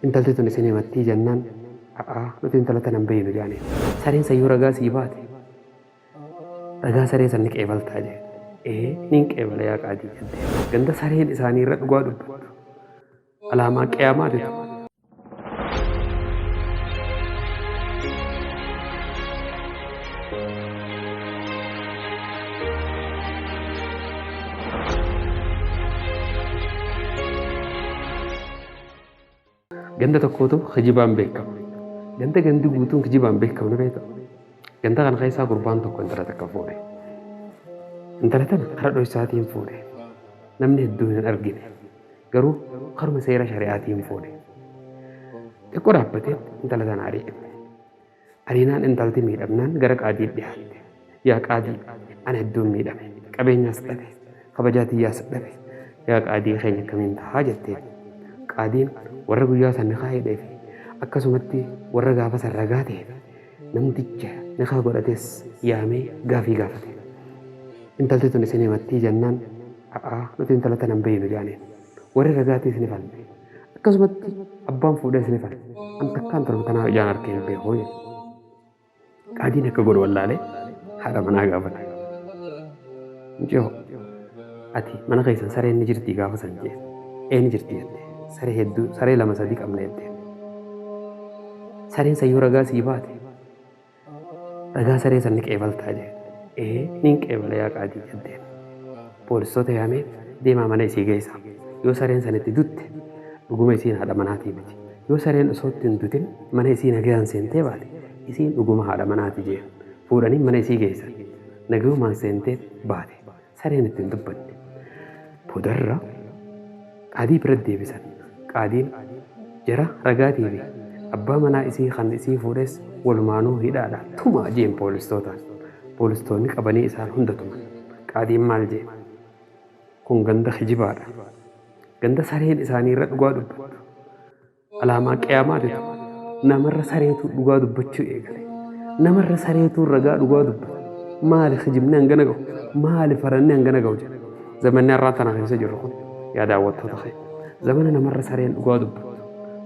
Intalti tun isin himattii jennaan, a'aa nuti intala tana hin beeynu jaaniin. Sareen san yoo ragaa sii baate, ragaa saree san ni qeebaltaa jeen. Ee nin qeebala yaa qaadii jetteen. Ganda sareen isaanii irra dhugaa dubbattu. Alaamaa qiyaamaati tun. Ganda tokkootu kijibaan beekama. Ganda gandi guutuun kijibaan beekamu ni beekta. Ganda kana keessaa gurbaan tokko intala takka fuudhe. Intala tana karaa dhoysaatiin fuudhe. Namni hedduun hin argine. Garuu karuma seera shari'aatiin fuudhe. Xiqqoo dhaabbatee intala tana ari'e. Ariinaan intalti miidhamnaan gara qaadii dhiyaatte. Yaa qaadii, ani hedduun miidhame. Qabeenyaas dhabe. Kabajaa tiyyaas dhabe. Yaa qaadii keenya akkamiin tahaa jetteen. Qaadiin warra guyyaa san nikaa hidhee fi akkasumatti warra gaafa san ragaa ta'e fi namticha nikaa godhates yaamee gaafii gaafate. Intalti tun isin himattii jennaan, a'aa nuti intala tana hin beeynu jaaniin. Warri ragaatiis ni falme. Akkasumatti abbaan fuudhees ni falme. An takkaa intaluma tanaa ijaan arkee hin beeku jedhe. Qaadiin akka godhu wallaalee haadha manaa gaafate. Mucayoo ati mana keessan sareen ni jirtii gaafa san jee. Ee ni jirti jette. Saree hedduu saree lama sadii qabna jette. Sareen san yoo ragaa sii baate Ragaa saree san ni qeebaltaa jee. Ee nin qeebala yaa qaadii jetteen. Poolistoota yaamee deemaa mana isii geessaa. Yoo sareen san itti dutte dhuguma isiin haadha manaatii miti. Yoo sareen osoo itti hin dutin mana isii nagayaan seentee baate isiin dhuguma haadha manaati jeen. Fuudhanii mana isii geessan. Nagayumaan seentee baate. Sareen itti hin dubbanne. Boodarra qaadii bira deebisan. Qaadiin jara ragaatii fi abbaa manaa isii kan isii fuudhes walumaanuu hidhaadha tumaa jeen poolistootaan. Poolistoonni qabanii isaan hunda tuman. Qaadiin maal jee? Kun ganda kijibaadha. Ganda sareen isaanii irra dhugaa dubbattu. Alaamaa qiyaamaati tun. Namarra sareetu dhugaa dubbachuu eegale. Namarra sareetu ragaa dhugaa dubbata. Maali kijibni hangana gahu? Maali faranni hangana gahu jedha. Zamanni har'aa tana keessa jirru kun yaa daawwattoota keenya. Zamana namarra sareen dhugaa dubbattu.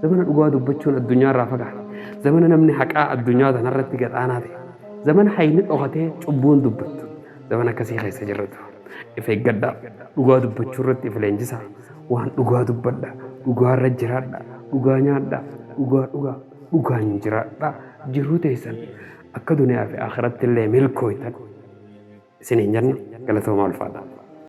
Zamana dhugaa dubbachuun addunyaa irraa fagaate. Zamana namni haqaa addunyaa tanarratti gad-aanaa ta'e. Zamana hayni dhokatee cubbuun dubbattu. Zamana akkasii keessa jirratu. If eeggadhaa. Dhugaa dubbachuu irratti if leenjisaa. Waan dhugaa dubbadha. Dhugaa irra jiraadha. Dhugaa nyaadha. Dhugaa dhugaa. Dhugaan jiraadha. Jiruu teessan akka duniyaa fi akhiratti illee milkooytan isiniin jenna galatoomaa ulfaadhaa.